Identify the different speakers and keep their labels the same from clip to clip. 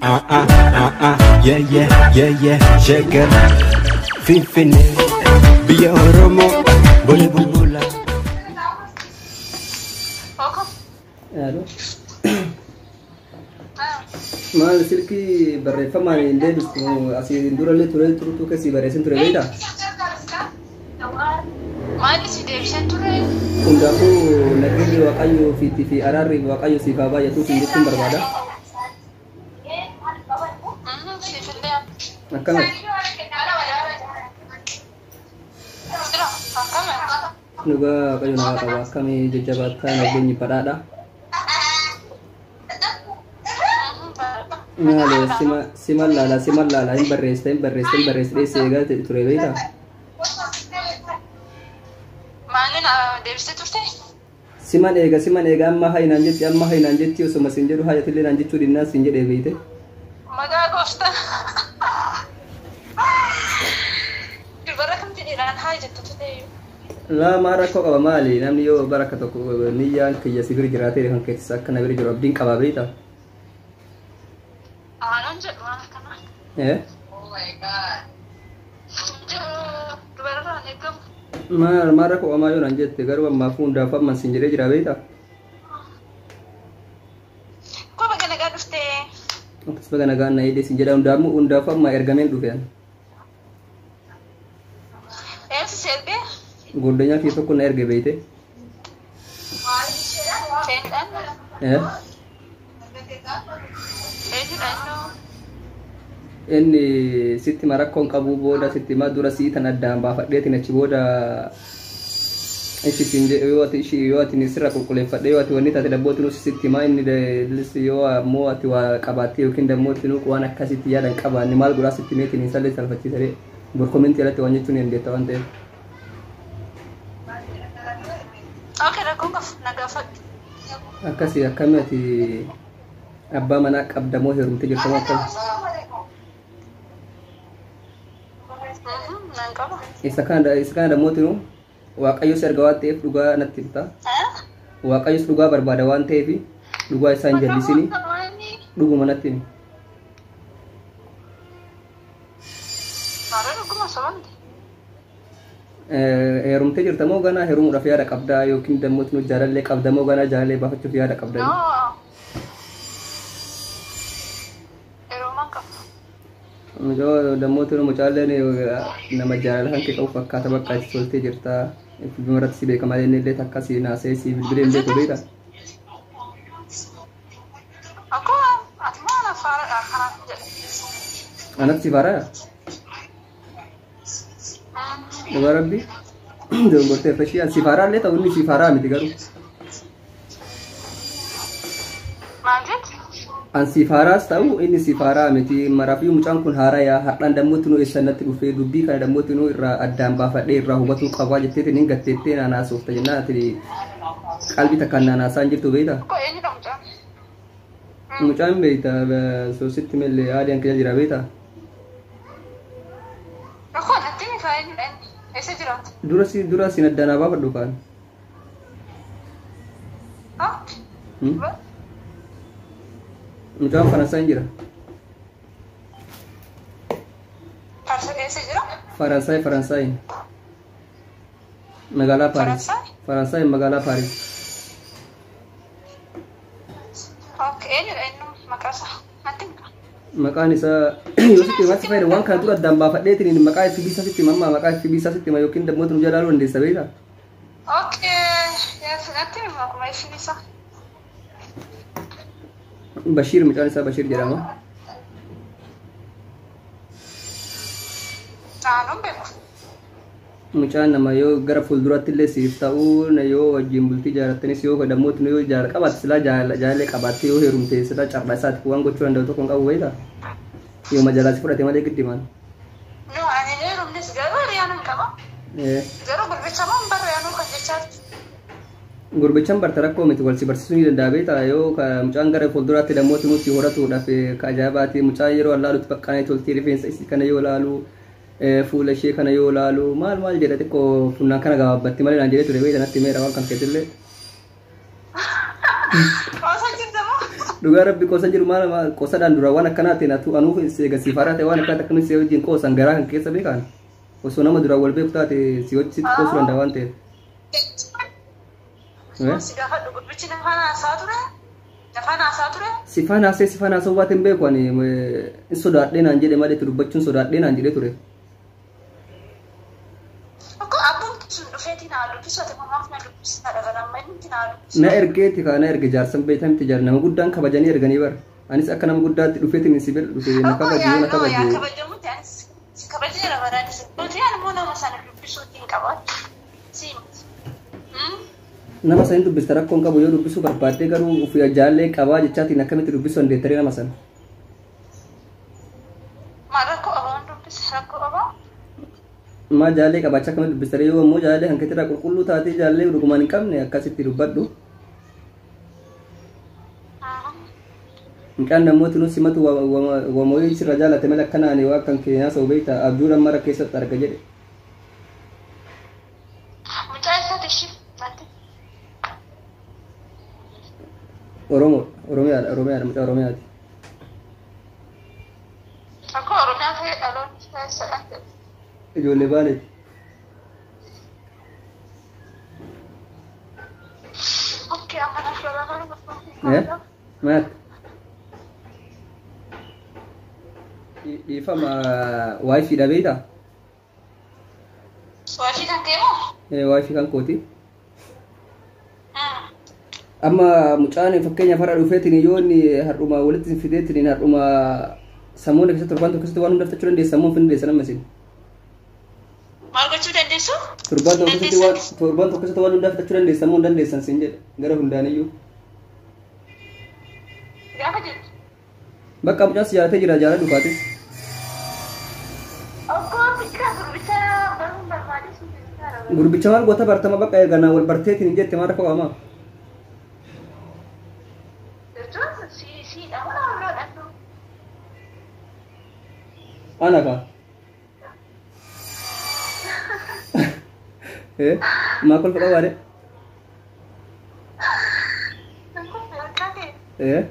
Speaker 1: Yeah, yeah, yeah, yeah, Sheger, Finfinne, biyya Oromoo, Bole Bulbula.
Speaker 2: Alo. Maal silkii barreeffamaan hin deebistu asiin durallee ture turutu keessi barreessin ture beektaa?
Speaker 3: Maali si deebiseen ture?
Speaker 2: Hundaafuu nageenyi Waaqayyoo fiitti fi araarri Waaqayyo siif haa baay'atu siin jechuun barbaada.
Speaker 3: Siifillee.
Speaker 2: Akkamati?
Speaker 3: Jira, akkamati?
Speaker 2: Dhugaa Waaqayyo naa qaba. Akkamii jajjabaattaa nageenyi badhaadha. Maali sima sima laala sima laala hin barreessa hin barreessa hin barreessa dheessa eegaa ture beektaa?
Speaker 3: Maaliin deebisee turte?
Speaker 2: Siman eega siman eega amma hayi naan jetti amma hayi naan jetti osuma siin jedhu hayatillee naan jechuu dinnaan siin jedhee beeyte.
Speaker 3: Maqaa gooftaa. Dubara kamti dhiiraan haa jettu ta'eyyuu.
Speaker 2: Laa maal rakkoo qaba maali namni yoo baraka tokko niyyaan kiyya si bira jiraatee kan keessas akka na bira jiru abdiin qabaa beeyta.
Speaker 3: Aanuun jedhu waan akkanaa.
Speaker 2: Eh?
Speaker 3: Dubararraan eegamu.
Speaker 2: Maal maal rakkoo qabaa yoo naan jette garuu ammaaf hundaaf amman siin jedhee jira beeyta.
Speaker 3: Koo baga nagaa dhuftee.
Speaker 2: Akkas baga nagaan na eedee siin jedha hundaafuu hundaaf amma ergameen dhufe ani.
Speaker 3: Eenyu si ergee?
Speaker 2: Goddanyaa kiyya tokko na erge beeyte.
Speaker 3: Eenyudhaan?
Speaker 2: Eh?
Speaker 3: Eenyudhaan innoo?
Speaker 2: Inni sitti ma rakkoon qabu booda sitti ma dura sii tan addaan baafadheetiin achi booda ishi siin jedhe yoo ati ishi yoo ati sirra qulqulleeffadhe yoo ati wanni taate dabbootinuu sitti ma inni yoo ammoo ati waa qabaattee yookiin dammootinuu waan akkasitti yaadan qabaanne maal godhaa sitti meetiin isallee salphachiisee borkominti alatti waan jechuun hin dandeetta waan ta'eef.
Speaker 3: Okay, rakkoon qabu na gaafadhu.
Speaker 2: Akkasii akkami ati abbaa manaa qabda moo heerumtee jirta moo akkami?
Speaker 3: Nan qaba.
Speaker 2: Isa kana dammootinuu Waaqayyo si erga waan ta'eef dhugaa natti himta. Waaqayyos dhugaa barbaada waan ta'eef dhugaa isaa hin jallisini dhuguma natti himi.
Speaker 3: Maarraa dhuguma sobamte.
Speaker 2: Heerumtee jirta moo ganaa heerumuudhaaf yaada qabdaa yookiin dammootinuu jaalallee qabda moo ganaa jaalallee baafachuuf yaada qabda?
Speaker 3: No. Heerumaan qaba.
Speaker 2: Mucaa dammootinuu mucaalleen nama jaalala kan kee qabu fakkaata bakka itti toltee jirta. Bimarratti si beeka malee inni illee takka si naasee si bilbilee hin beeku beekta.
Speaker 3: Akkuma ati maal afaaradha akkanaa jedhe.
Speaker 2: Anatti si faaraa? Dhugaa rabbi dogongortee fashii si faaraa illee ta'u inni si faaraa miti garuu.
Speaker 3: Maal jetti?
Speaker 2: An si faaraas ta'u inni si faaraa miti maraafiyyuu mucaan kun haarayaa har'aan dammootinuu eessa natti dhufee dubbii kana dammootinuu irraa addaan baafadhee irraa hubatuu qabaa jetteetiin hin gatteettee naanaasuufta jennaan ati qalbii takkaan naanaasaa hin jirtu beektaa?
Speaker 3: Koo eenyudha mucaan?
Speaker 2: Mucaan beekta soositti millee aadaan kiyya jira beektaa?
Speaker 3: Rakkoo natti himi kaa eenyudha inni? Eessa jiraata?
Speaker 2: Dura si dura sin addaan haa baafadhu kaan.
Speaker 3: Haa?
Speaker 2: Mucaan Faransaay jira.
Speaker 3: Farsa eessa jira?
Speaker 2: Faransaay Faransaay. Magaalaa Paaris.
Speaker 3: Faransaay?
Speaker 2: Faransaay magaalaa Paaris.
Speaker 3: Okay, eenyudha inni maqaa isaa? Natti himi kaa.
Speaker 2: Maqaan isaa yoo sitti himaa si fayyada waan kana dura addaan baafadheetiin maqaa FB isaa sitti hima amma maqaa FB isaa sitti hima yookiin dammoota nu jalaa dandeessa beektaa?
Speaker 3: Okay, yes, natti himi maquma FB isaa.
Speaker 2: Bashiir mucaan isaa Bashiir jedhama.
Speaker 3: Aanuun beeku.
Speaker 2: Mucaan nama yoo gara fuulduraatti illee siif ta'uu yoo wajjin bultii jaalattanis yoo dammoota yoo jaala qabaatte silaa jaalallee qabaatte yoo heerumte silaa carraa isaatiif waan gochuu danda'u tokko hin qabu beektaa? Yoo majalaa si fudhate malee giddimaan.
Speaker 3: No, ani heerumnes garuu hiriyaan hin qaba. Garuu gurbicha moo hin barre anuu kan jechaa jirtu.
Speaker 2: Gurbichaan barta rakkoo miti wal si barsiisuu ni danda'a beektaa yoo mucaan gara fuulduraatti dammoota nuti horatuudhaaf ka ajaa'ibaati mucaan yeroo allaalutti baqqaanee toltii rifeensa isii kana yoo laalu fuula ishee kana yoo laalu maal maal jedha xiqqoo funnaan kana gabaabbatti malee naan jedhee ture beektaa natti meera waan kan keetillee.
Speaker 3: Osoo jirta moo?
Speaker 2: Dhugaa rabbi qoosan jiru maal qoosadhaan dura waan akkanaa ta'e natu anuuf eega siif haaraa ta'e waan akkanaa akkamitti si wajjin qoosan garaa kan keessa beekan osoo nama duraan wal beeku taate si wajjin sitti qoosuu danda'a waan ta'eef.
Speaker 3: Si gaafadhu, gurbichi nafaan haasaa ture? Nafaan haasaa ture?
Speaker 2: Sifaan haasee sifaan haasa'uu baate hin beeku ani hin sodaadhee naan jedhe malee itti dubbachuun sodaadhee naan jedhee ture.
Speaker 3: Akka abbumti sun dhufeeti naa dubbisu, ati mamaaf na dubbisaa dhaban amma inni naa dubbisu.
Speaker 2: Na ergeeti kaa na erge jaarsan beekamti jaar nama guddaan kabajanii erganii bara. Anis akka nama guddaatti dhufeetiin si bira dhufe na kabaje yoo na
Speaker 3: Yaa
Speaker 2: kabaje.
Speaker 3: Kabajamutti anis si kabajeera baraanis. Nuti ani immoo nama sana dubbisuutti hin qabaatu. Si miti.
Speaker 2: Nama sana dubbista rakkoon qabu yoo dubbisuu barbaaddee garuu ofii jaallee qabaa jechaatiin akkamitti dubbisuu dandeettaree nama sana.
Speaker 3: Maal rakkoo qabaa dubbisa rakkoo qabaa?
Speaker 2: Maa jaallee qabaachaa akkamitti dubbistaree yoo ammoo jaallee kan keetirraa qulqulluu taatee jaallee dhugumaan hin qabne akkasitti dubbadhu. Mucaan namooti nu simatu wamoyii sirra jaalate malee akkanaan waa kan keenyaa sa'u beekta abjuudhaan mara keessatti arga jedhe.
Speaker 3: Mucaa isaati ishii natti.
Speaker 2: Oromoo Oromiyaadha Oromiyaadha mucaa Oromiyaati.
Speaker 3: Akka Oromiyaa ta'e dhaloonni isaa eessadhaan jedhe.
Speaker 2: Ijoollee baaleeti.
Speaker 3: Okay, amma naaf
Speaker 2: Eh? Maal? Dhiifama WiFi dha beektaa?
Speaker 3: WiFi kan kee moo?
Speaker 2: WiFi kan kooti. Amma mucaan fakkeenyaaf har'a dhufeetiin yoo inni har'uma walitti fideetiin har'uma sammuun keessatti torbaan tokko keessatti waan hunda fixachuu dandeessa sammuun fin dandeessa nama isin.
Speaker 3: Maal gochuu dandeessu?
Speaker 2: Torbaan tokko keessatti waan torbaan tokko keessatti waan hunda fixachuu dandeessa sammuun dandeessan siin jedhe gara hundaaniyyuu.
Speaker 3: Gaafa jettu.
Speaker 2: Bakka mucaan si jaalatee jira jaalala dhufaatis.
Speaker 3: Okkoo bikka gurbicha baruun barbaade sun.
Speaker 2: Gurbicha maal goota bartama bakka eeganaa wal barteetiin hin jette maal rakkoo qaba?
Speaker 3: Jechuun si siidha mana walloodha.
Speaker 2: Ana kaa. Eh, maa kolfa qabaade? Eh,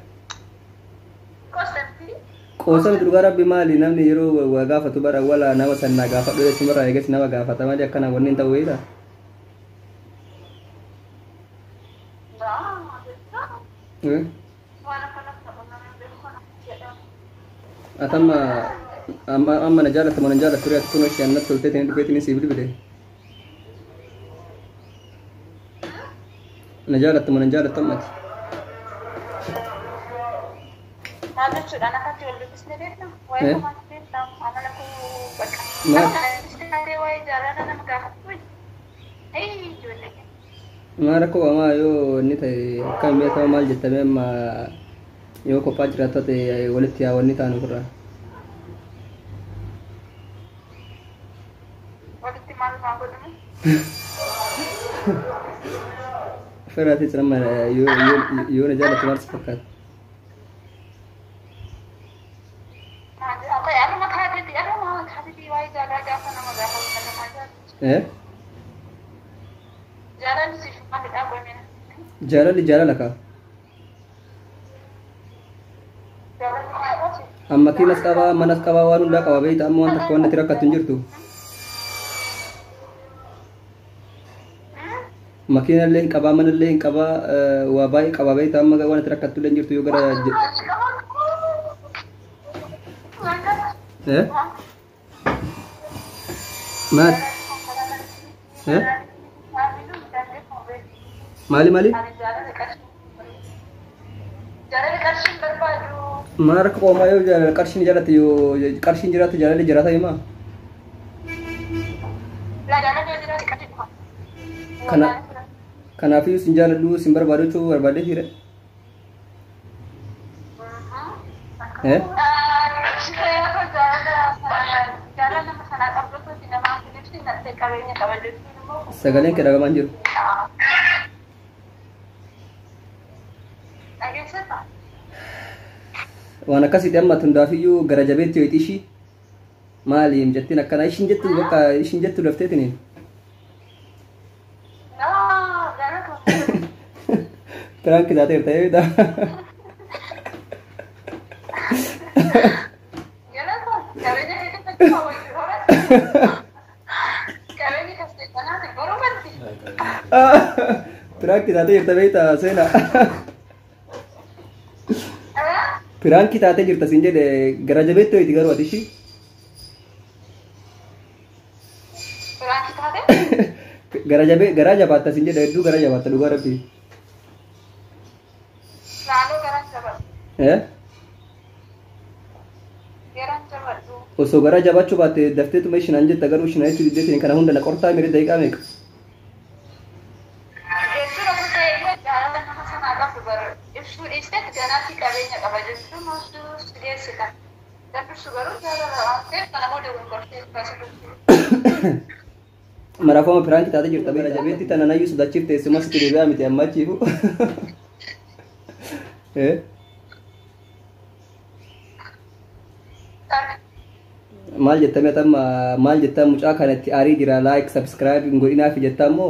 Speaker 2: qoosa miti dhugaa rabbi maali namni yeroo waa gaafatu bara wala nama sannaa gaafadhu jechuun bara eegas nama gaafata malee akkana wanni hin ta'u wayiidha. Eh, atamma amma amma na jaalatta mana jaalattu ture ati kun ishee annatti tolteetiin dhufeetiin sii bilbile. Na jaalattu mana jaalattu ammati.
Speaker 3: Maal jechuudhaan akkatti wal dubbisne beekna? Waa'ee komaatti beekna? Amala koo bakka.
Speaker 2: Maal?
Speaker 3: Waa'ee jaalala nama gaafatu. Ee ijoollee.
Speaker 2: Maa rakkoo qabamaa yoo inni ta'e akkam beekama maal jettamee amma yoo kophaa jiraata ta'e walitti yaa wanni taanu ofirraa.
Speaker 3: Walitti maal maal godhamu?
Speaker 2: Ofirraatis nama yoo yoo yoo na jaallattu maal si fakkaata?
Speaker 3: Arma kaateeti arma kaateeti waa'ee jaalala gaafa nama gaafatu nama jaallatu.
Speaker 2: Eh?
Speaker 3: Jaalalli siif maalidhaa qoomina?
Speaker 2: Jaalalli jaalala kaa.
Speaker 3: Jaalalli maalidhaa siif?
Speaker 2: Amma makiinas qabaa manas qabaa waan hundaa qaba beekta amma waan takka waan natti rakkattu hin jirtu. Makiina illee hin qabaa mana illee hin qabaa waa baay'ee qabaa beekta amma waan natti rakkattu illee hin jirtu yoo gara. Eh? Maal? Eh? Maali maali?
Speaker 3: Jaalala qarshiin barbaadu.
Speaker 2: Maal rakkoo qoomaa yoo jaalala qarshiin jaalate yoo qarshiin jiraate jaalalli jiraata himaa?
Speaker 3: Jaalala yoo jiraate qarshii dhufa.
Speaker 2: Kana kanaafiyyuu sin jaaladhu sin barbaadu jechuu barbaadee jira. Eh?
Speaker 3: Jaalala nama sanaa qabdu nama ibsi qabeenya qaba jechuun immoo.
Speaker 2: Sagaleen kee dhagamaan jiru.
Speaker 3: Dhageessisa.
Speaker 2: Waan akkasitti amma hundaafiyyuu gara jabeetti yoo ishii maali jettiin akkana ishiin jettu bakka ishiin jettu dafteetiniin.
Speaker 3: Jaalala.
Speaker 2: Prank taateerta eegaa.
Speaker 3: Qabeenyi kasseessanaati boruu baddi.
Speaker 2: Piraanki taatee jirta beektaa seenaa. Piraanki taatee jirta siin jedhe gara jabeetti hoyti garuu ati ishii.
Speaker 3: Piraanki taatee?
Speaker 2: Gara jabee garaa jabaatta siin jedhe hedduu garaa jabaatta dhugaa rabbii.
Speaker 3: Laaloo garaan jabadhu.
Speaker 2: Eh?
Speaker 3: Garaan jabadhu.
Speaker 2: Osoo garaa jabaachuu baatte dafteetuma ishinaan jetta garuu ishinaa jechuu diddeetiin kana hunda na qortaa miiri daqiiqaa meeqa?
Speaker 3: Jechuudha kun ta'e jaalala nama sanaa qabdu bara ibsuu dhiisteet ganaatti qabeenya qaba jechuun osoo si geessita. Dabbirsu garuu jaalala waan ta'eef kana booda gurgurtee baasuu.
Speaker 2: Maraafama piraanki taatee jirta gara jabeetti tana nayyuu sodaachif teessuma sitti deebi'aa miti amma achiifu. Eh? Maal jettame tamma maal jettaa mucaa kanatti aarii jira like subscribe hin godhinaafi jettaa immoo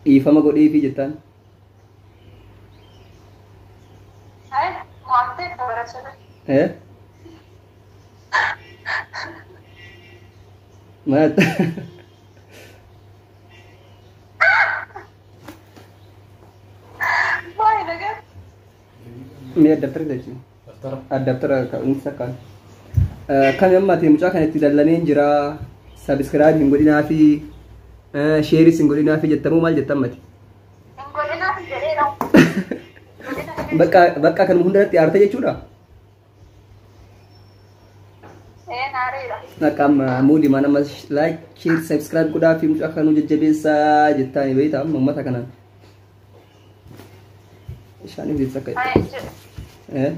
Speaker 2: dhiifama godhiifi jettaan.
Speaker 3: Hai, mo'amtee barachuu.
Speaker 2: Eh? Maal?
Speaker 3: Baay'ee nagaa.
Speaker 2: Mee addaftara jechuun? Addaftara ka'umsa kan. Kan amma ati mucaa kanatti dallaneen jira subscribe hin godhinaafi sheeris hin godhinaafi jettamuu maal jettan mati?
Speaker 3: Hin godhinaaf jedheera.
Speaker 2: Bakka bakka kanuma hundarratti aarte jechuudha.
Speaker 3: Ee naareera.
Speaker 2: Akka amma muudii nama like share subscribe godhaa fi mucaa kanuu jajjabeessaa jettaani beektaa amma uummata kanaan. Bishaan ibsa akka
Speaker 3: Hai jedhe.
Speaker 2: eh.